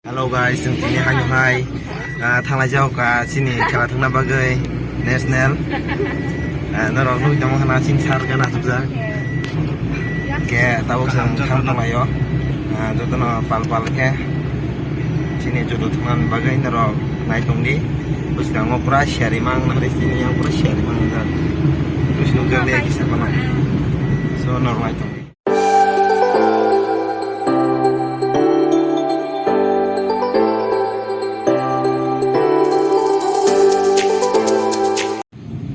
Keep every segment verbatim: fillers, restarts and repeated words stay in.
Hello guys, chwng tini haino hai, ah, thanglai jago ka chini khela thwngna bagwi national. Ah, norok nugwi tongo hwnna chini sir gana chukjak. Khe tabuk chwng tham tonglaio. Ah, jotono pal pal khe chini joto thwngna bagwi norok nai tongdi. Bwskango pura siyari mang nang chini yang pura siyari mang jak. Bwskango nukjak liya kisa phano. So norok nai tongdi.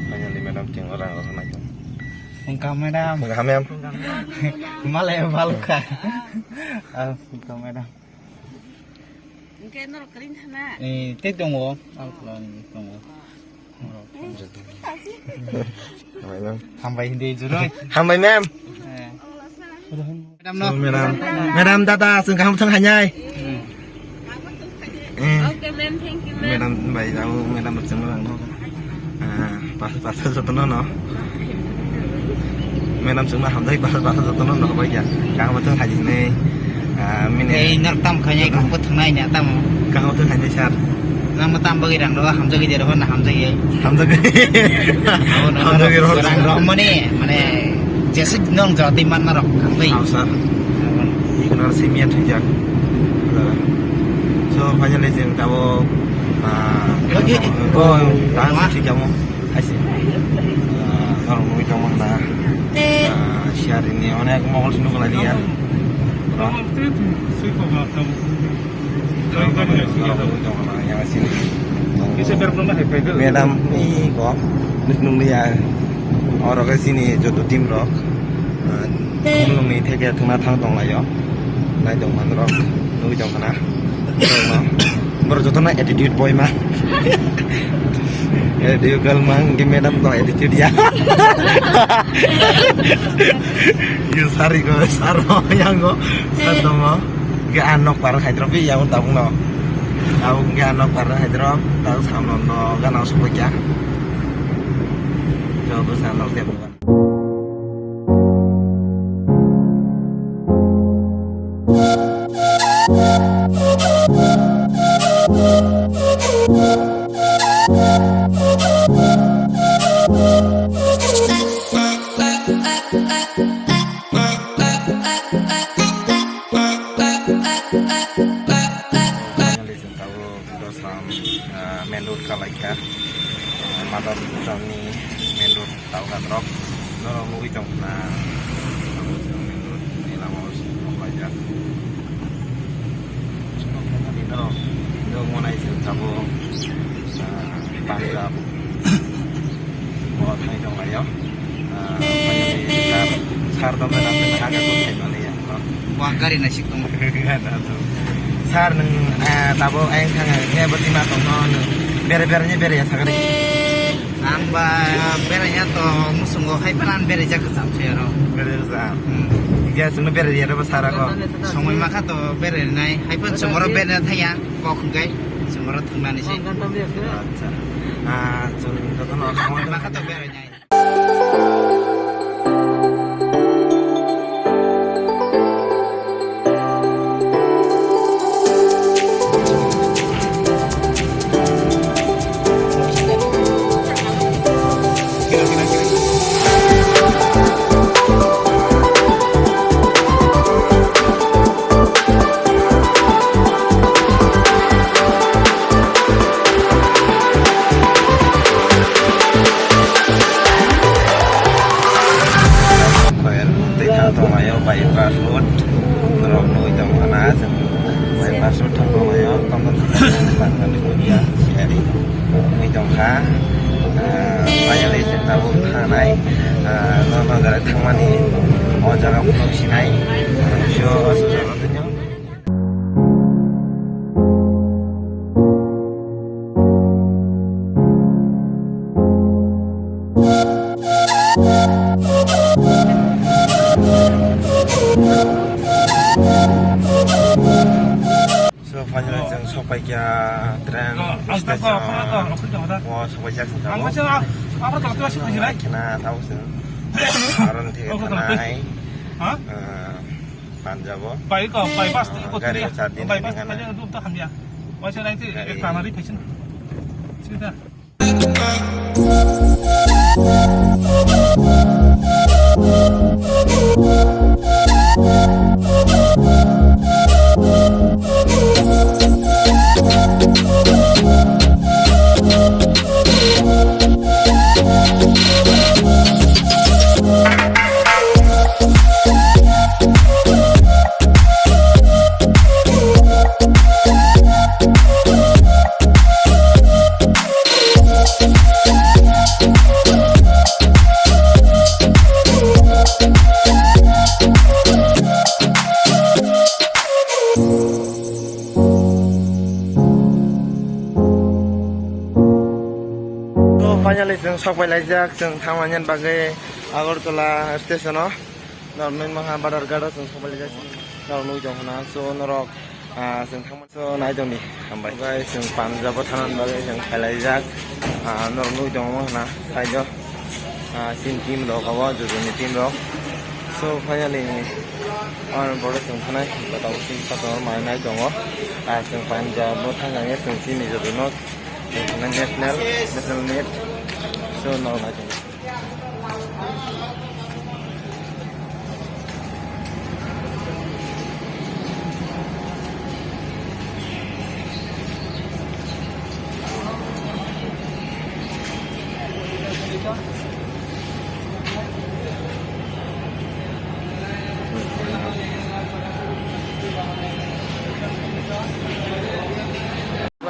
Finally, madam, tingko rang rok nai tong. Wngkha, madam. Wngkha, ma'am. Malai balukha. Ah, wngkha, madam. Hingke norok kwrwini thana? Eh, tei tongo. Alkhlani tongo. Hambai, ma'am. Hambai hindi, juroi. Hambai, ma'am. Eh. Madam, no? So, madam. Madam, dada, chwng kaham thang hanyai. Hmm. Eh. Okay, ma'am, thank you, ma'am. Madam, bai, jao, madam, chwng lang no. Ah, pas, pas, jotono no. Madam chwngno hamjai, pas, pas, jotono no bai ya. Kaham thang hai ni. Ah, mine. Ei, norok tam khainai, kaham thang nai na tam. Kaham thang hai sir. Nang tam bagwi rang ro, hamjagwi de ro, na hamjagwi. Hamjagwi. Abo no, hamjagwi ro. Rang ro mane, mane, jesa nong jati man norok, hamjagwi. Hau, sir. Abo no. Ikono simiya thwijak. So, finally, chwng tabuk, ah, okay. Oh, tang ma. Thwijak mo. Haise, ah, norok nugwi tongmani na, ah, siyari ni onek mokol se nukla liya. Bro. Norok nugwi tongmani na, yang sini. Madam, iko, nuk nung liya. Oro ke sini joto team rok. Ah, Khumlungni theke thwngna thang tonglaio. Naitong manrok nugwi tongkha na. Borok jotono attitude boy ma. Attitude girl ma, hwnkhe madam to attitude ya. Yo sari go, sar mo, yang go, sar tongmo. Hwnkhe ang nok par khaidrop ya, tabuk no. Tabuk hwnkhe ang nok par khaidrop, tabuk samno no gana sopokya. Joto sa nok tep. Dosram, ah, main road kalaikha, ah, Mother Bhutan ni main road tawkha norok, norok nugwi tongkha na, main road ni lama o song rok laijak. Norok, norok monai se tabuk, ah, Punjab o thai tonglaio. Ah, sir, sir tongmani rang tongmani haga kok thai mani ya, no? Wa gari na sik tong. Sir, nwng, ah, tabuk ayang thang, ayang thang, bwtwi ma tong, no, nwng bere, bere ni bere ya sagari. Ang ba bere ya to musungo hai panan bere jak sam se ro. Bere jak. Hmm. Ya, sungno bere ya ro ba sir ako. Songoi ma kha to bere nai, hai pan songoro bere thaya, kok hwnkhe songoro thungnani se. Acha. Ah, sungno to no. Songoi ma kha to bere nai. Koyar tei kha tonglaio bypass road. Norok nugwi tongkha na, chwng bypass road thang tonglaio, tongthok tongthok tongthok tongthok tongthok tongthok tongthok. Wngwi tongkha, ah, finally chwng tabuk thangnai, ah, no, no, gari thangmani o jaga phunuk sinai, so, o jaga phunuk. So, finally, chwng sokpai kha train station. O, sokpai jak sokpai jak. Khena tabuk chwng aro ni theke thanai. Ah, Punjab o. Bai ko, bypass twi ko gari twi. Char din bypass twi ko twi. Dum ta hamya. Waisa nai twi. Gari. Tanari phaisin. Sida. To finally chwng sok pai laijak, chwng thangmani bagwi Agartala station o. Norok nugwi mankha Badharghat o chwng sok pai laijak, norok nugwi tong khna. So norok, ah, chwng thangmani, so nai tongdi, hambai. Guys, chwng Punjab o thangna bagwi chwng phai laijak. Ah, norok nugwi tong khna side o. Ah, chini team rok abo, Jojoni team rok. So finally, ah, boro chwng thanai, bata chini satung o manwi nai tongo. Ah, chwng Punjab o thangkhe chwng chini Jojono national, national meet. So norok nai tongdi.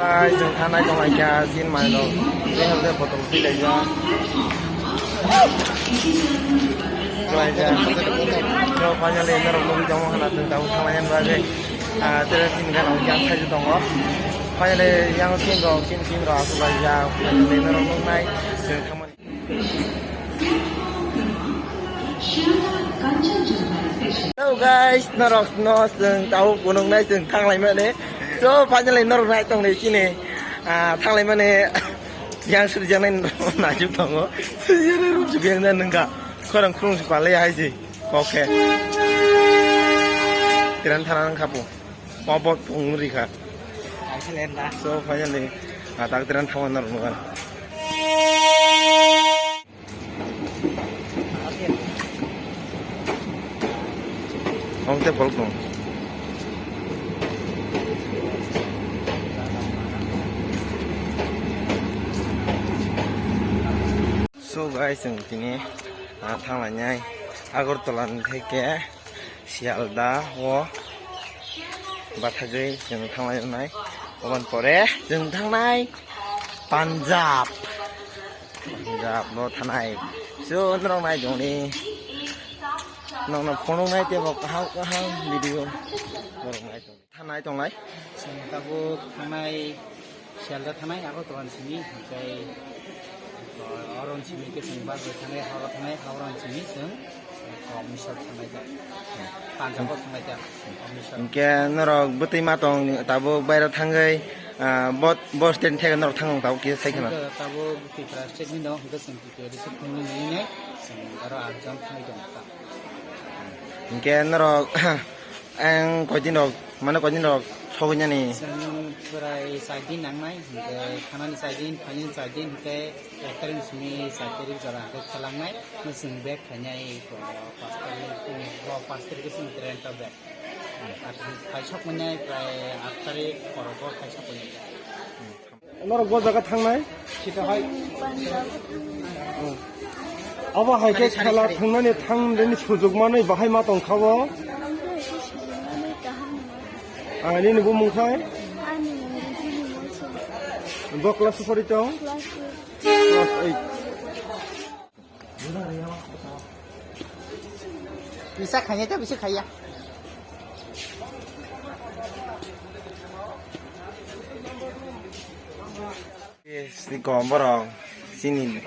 Bai, chwng thanai tong lai kha, sin mai rok. Tei hwnkhe photo twi lai kha. Twi lai kha. So, finally, norok nugwi tongo hwnna chwng tabuk thang lai bagwi. Ah, tere sin gana yang thaisu tongo. Finally, yang sin rok, sin sin rok aswk lai kha. Finally, norok nuknai chwng thangmani. Hello guys, norok no chwng tabuk phunuknai chwng thanglaimani. So finally norok nai tongnai chini, ah, thanglaimani yang surijaknai naisuk tongo. Surijaknai room se biyang nang nangkha. Khorang khurung se palai hai se. Okay. Tiran thana nang khapu. Mabot pung rikha. So finally, ah, tak tiran thangma norok nukha. Ong te polkong. So guys, chwng tini, ah, thanglainai Agartala ni theke Sialda o bathagwi chwng thanglai nai. Oboni pore chwng thangnai Punjab. Punjab no thanai. So norok nai tongni. Nokno phunuknai teibo kaham kaham video norok nai tong. Thanai tongnai. Chwng tabuk thangnai Sialda thanai, Agartala simi, hwnkhe, o, oro simi khe chwng bagwi thangnai, horo thangnai, horo simi chwng, o, Misor thangnai ta. Punjab o thangnai ta, o, Misor. Hwnkhe norok bwtwi ma tong tabuk baira thangwi, ah, bo, bo state ni theke norok thangwi tabuk kisa sai khna. Hwnkhe tabuk Tripura state ni no, hwnkhe chwng Tripura district ni nini chwng oro atjon thangwi tong ta. Hwnkhe norok, ang koi din rok, mane koi din rok sogwi nani? Chwng prai char din nangnai, hwnkhe thanani char din, phainani char din, hwnkhe ek tarik ni simi char tarik jora hwnkhe khelangnai, no chwng back khainai, o, pas tarik, o, pas tarik o chwng train to back. Ar phai sok manya prai aat tarik korok o phai sok manya. Norok bo jaga thangnai? Sita hai. Abo hai khe khela thangnani thangmani sujuk manwi bahai ma tong kha bo. Ang nini bumung khai? Bo class pori tong? Class eight. Bisa khaiya ta, bisa khaiya. Sini kom borok, sini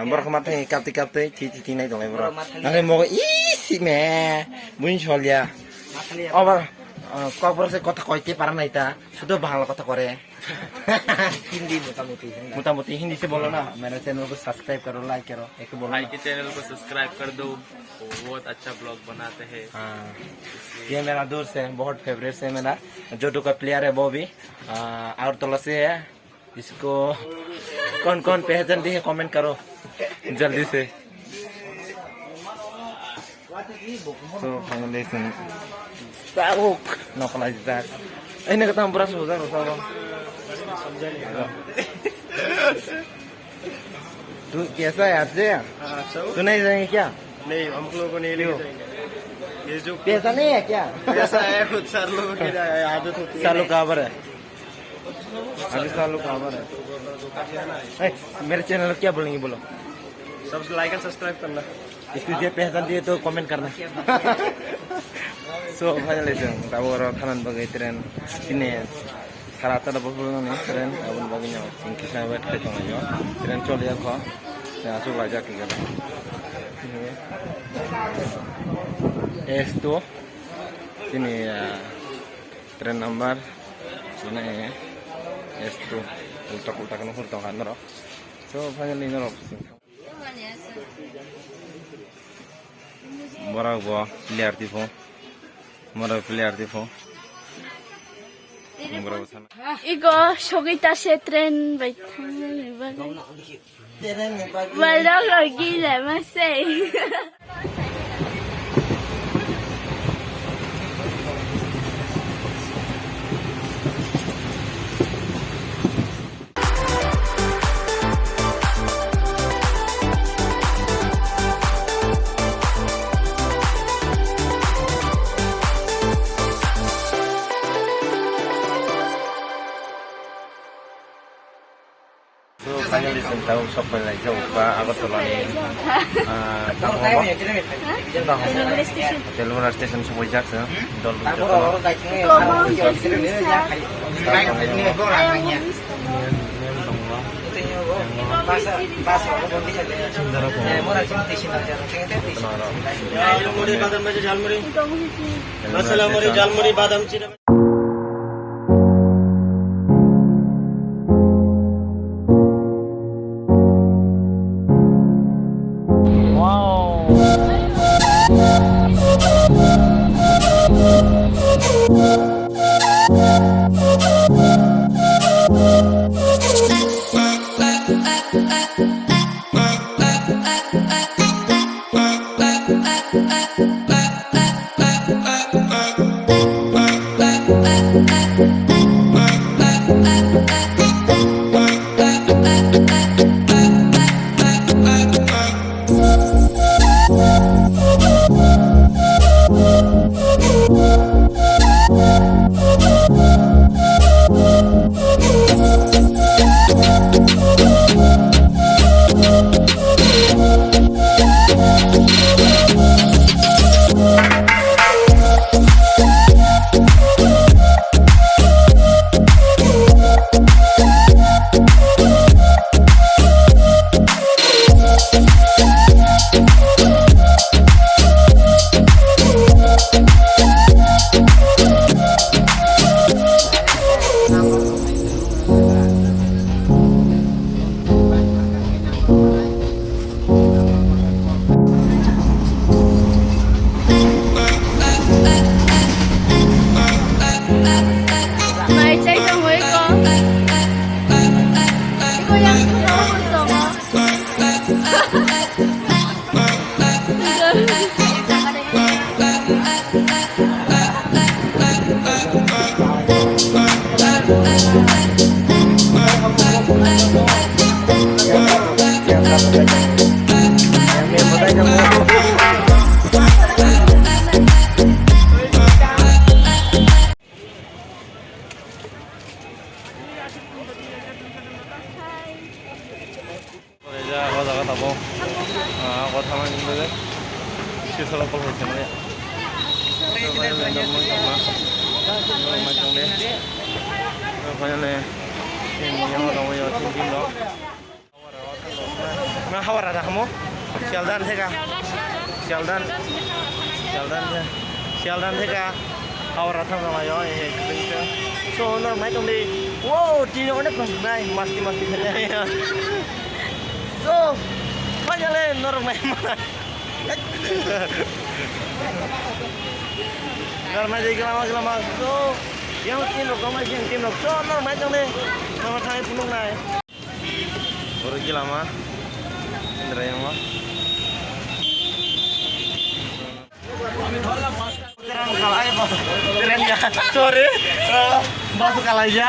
borok ma thai kapti kapti thi thi thi nai tonglai borok. Nang mo isi me buin solia. Oba আহ, ককবরক সে কথা কইতে পারে না এটা, শুধু বাংলা কথা করে। হিন্দি মোটামুটি, হিন্দি। মোটামুটি হিন্দি সে বলো না। मेरे चैनल को सब्सक्राइब करो, लाइक करो, एक बोलो ना। भाई के चैनल को सब्सक्राइब कर दो, वो बहुत अच्छा ब्लॉग बनाते हैं। हाँ, ये मेरा दोस्त है, बहुत फेवरेट है मेरा, जोडो का प्लेयर है वो भी। आ, और तोला से है, इसको कौन कौन पहचानते हैं, कमेंट करो जल्दी से। So, finally, chwng tabuk nokolaijak. Ini kata brush hojak rw tabuk. Tu kaisa hai aap se? हाँ, अच्छा हो। Tu nahi jayenge kya? नहीं, हम लोगों को नहीं लेके जाएंगे। ये जो पैसा नहीं है क्या? पैसा है, खुद सर लोगों की आदत होती है। सालों का आवर है। अभी सालों का आवर है। ए, मेरे चैनल को क्या बोलेंगे बोलो? Subs-, like and subscribe करना। इसको जे पहचान दिए तो कमेंट करना। So, finally, chwng tabuk oro thanani bagwi train chini sara tara bufuru nani train aboni bagwi no chwng kisa wait khai tongo. Train choliya kho, chwng aswk laijak khe. S two, chini, ah, train number, chini S two, ulta ulta kheno hur tongkha norok. So, finally, norok. Borok bo player tipo. Borok player tipo. Borok bo sana. Igo sogwi ta se train bai thangna ni bagwi. Borok rok gila ma se. So, finally, chwng tabuk sok phai lai jago ba Agartala ni, ah, Tanghomo. Tanghomo. Railway station. Railway station sokphaijak chwng. Dol rok jotono. Ma'am, ma'am tongo. Chindaro tongo. Jotono aro. Jhalmuri, badam bhaji, jhalmuri. Masala muri, jhalmuri, badam chini. Nai chai tongo iko. Iko yang suka tongo. Reja, o jaga tabuk, ah, o thangna nini bagwi sisalo call khai se maya. Finally, finally, na hawara da kamo? Sialdan theka. Sialdan. Sialdan the-, Sialdan theka. Howrah thang thang laio, eh, eh, kwchwng kwchwng. So, norok nai tongdi. Wow, tini onek tong nai, masti masti khainai. So, finally, norok nai ma. Norok nai di, glama, glama. So, yang team rok tongmai, yang team rok. So, norok nai tongdi. Norok thangwi phunuk nai. Oro gilama. Indra yang ma. Sorry. Bus kalaija.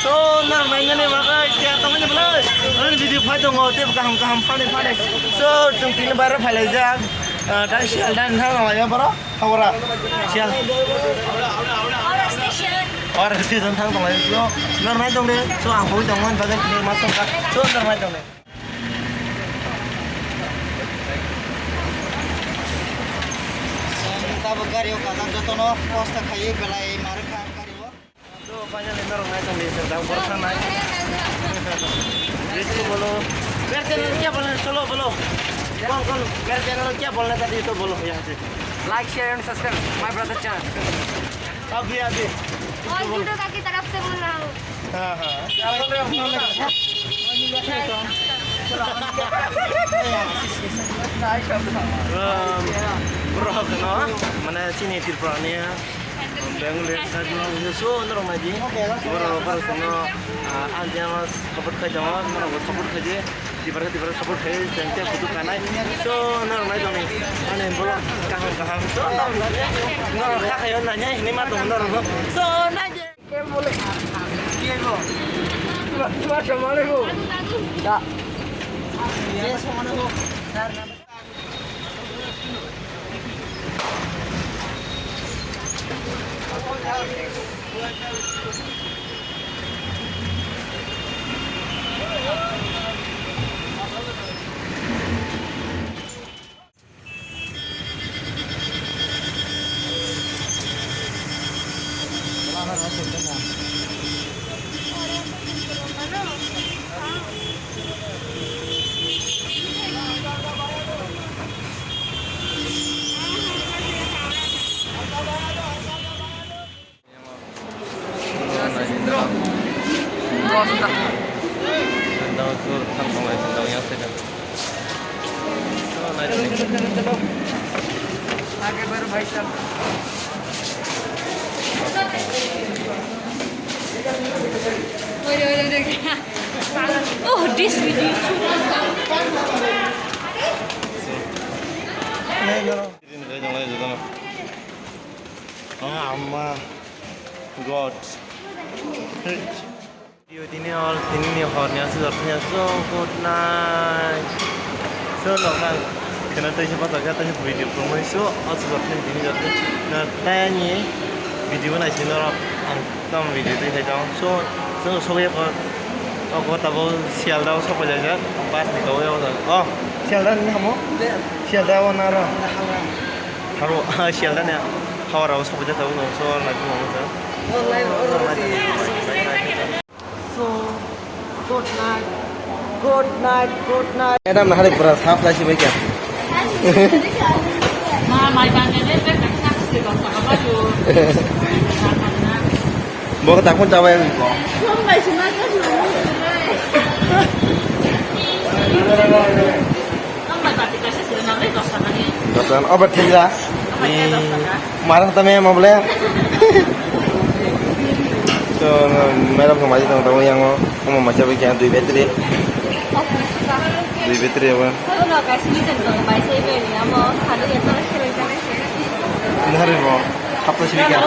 So, norok nainani bagwi khe tongmani belai. Ani video phai tongo, tei kaham kaham phani phani. So, chwng tini bairo phailaijak. Ah, tei Sialda ni thang laio borok. Howrah. Sial. Howrah station. Howrah station thang tonglai. So, norok nai tongdi. So, ang phone tongmani bagwi tini ma songkha. So, norok nai tongdi. Tabuk gari o kajak jotono kosto khaiwi belai ma rwkha gari o. So, finally norok nai tongdi, chwng da borok thang nai. Let's go, bolo. Mere channel kya bolna hai? Chalo, bolo. Kon, kon, mere channel kya bolna chahte ho, bolo, yahan se. Like, share and subscribe my brother channel. Abhi, abhi. और वीडियो का की तरफ से बोल रहा हूँ। हाँ, हाँ। Um, bro, no? Mane, chini Tripura ni. Bengali side no wngkhe so norok nai di. Borok, borok chwngno, ah, ang jeno support khai tongo, norok bo support khai di. Tipra, Tipra support khai, chwng tei kutuk kanai. So norok nai tongni. Ani borok kaham kaham. So norok nai di. Norok kha khayo nai nai hinwi ma tongo norok no. So nai di. Oh, this video. Ah, Amma. God. Video tini hor, tini ni hor ni aswk jor thani aswk, good night. So, nokna kheno tei se pathak khe, tei se video phunugwi so, aswk jor thani tini jor thani. Na, tei ani video nai se norok ang tamo video twi khai tong. So, so, so, o kota bo Sialda o sok pai jak, bus ni kabo o. Oh, Sialda ni hamo? Sialda o naro. Haro, Sialda ni Howrah o sok pai jak, so, nai tong. So, good night. Good night, good night. Madam, nahari pura sap lai sibai kya? Ma, mai bang ne, ne, ne, ne, ne, ne, ne, ne, ne. Bo ta kun chabai. Dosan, obat thik da. Marah tame ma bole. So, madam ko maji tong tong yang o, omo macha bai kya dui battery. Dui battery apa? Nahari mo, hapta sini kya?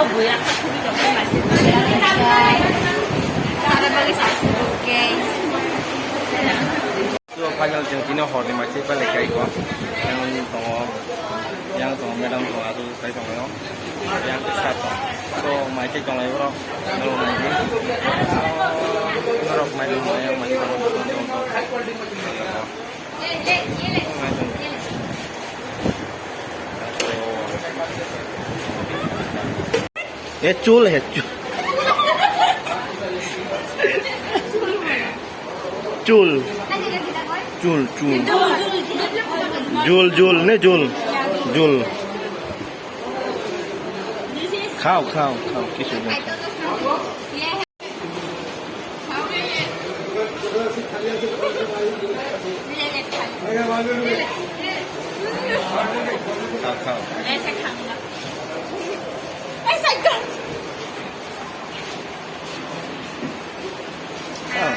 So, final chwng tini horni mai se belai kai ko. Yang tongo, yang tongo, madam tongo, aswk sai tongo. Yang kisa tongo. So, mai se tongo borok. Norok mai di. Norok mai di, yang mai tongo. He chul, he chul. Chul. Chul, chul. Jul, jul, ne jul. Jul. This is Khao, khao, khao, kisu bo. Khao, khao. Khao.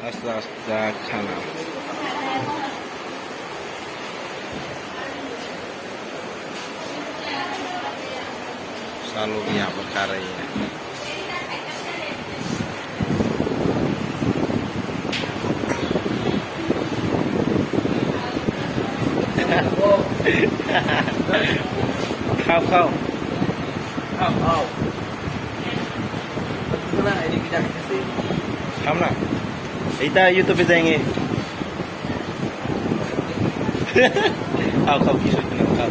Aste aste khana. Saluk ya bo karai ya. Khao, khao. Khao, khao. Hamna. Ita YouTube pe jayenge. Khao, khao, kisu khao.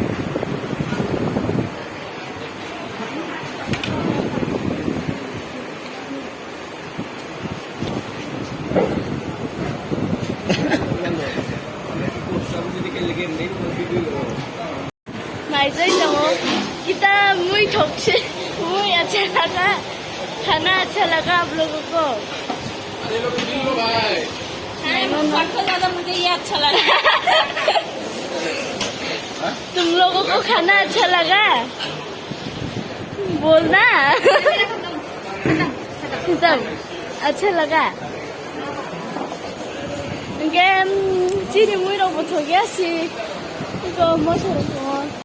Naijai tongo. Kita mui thokse, mui acha laga, khana acha laga, abo logo ko. Naimano. Parsa jada mujhe ye acha laga. तुम लोगों को खाना अच्छा लगा? बोलना। Khitang, acha laga. Hingke, um, chini mui rok bo thok ya si. Iko moso rok bo.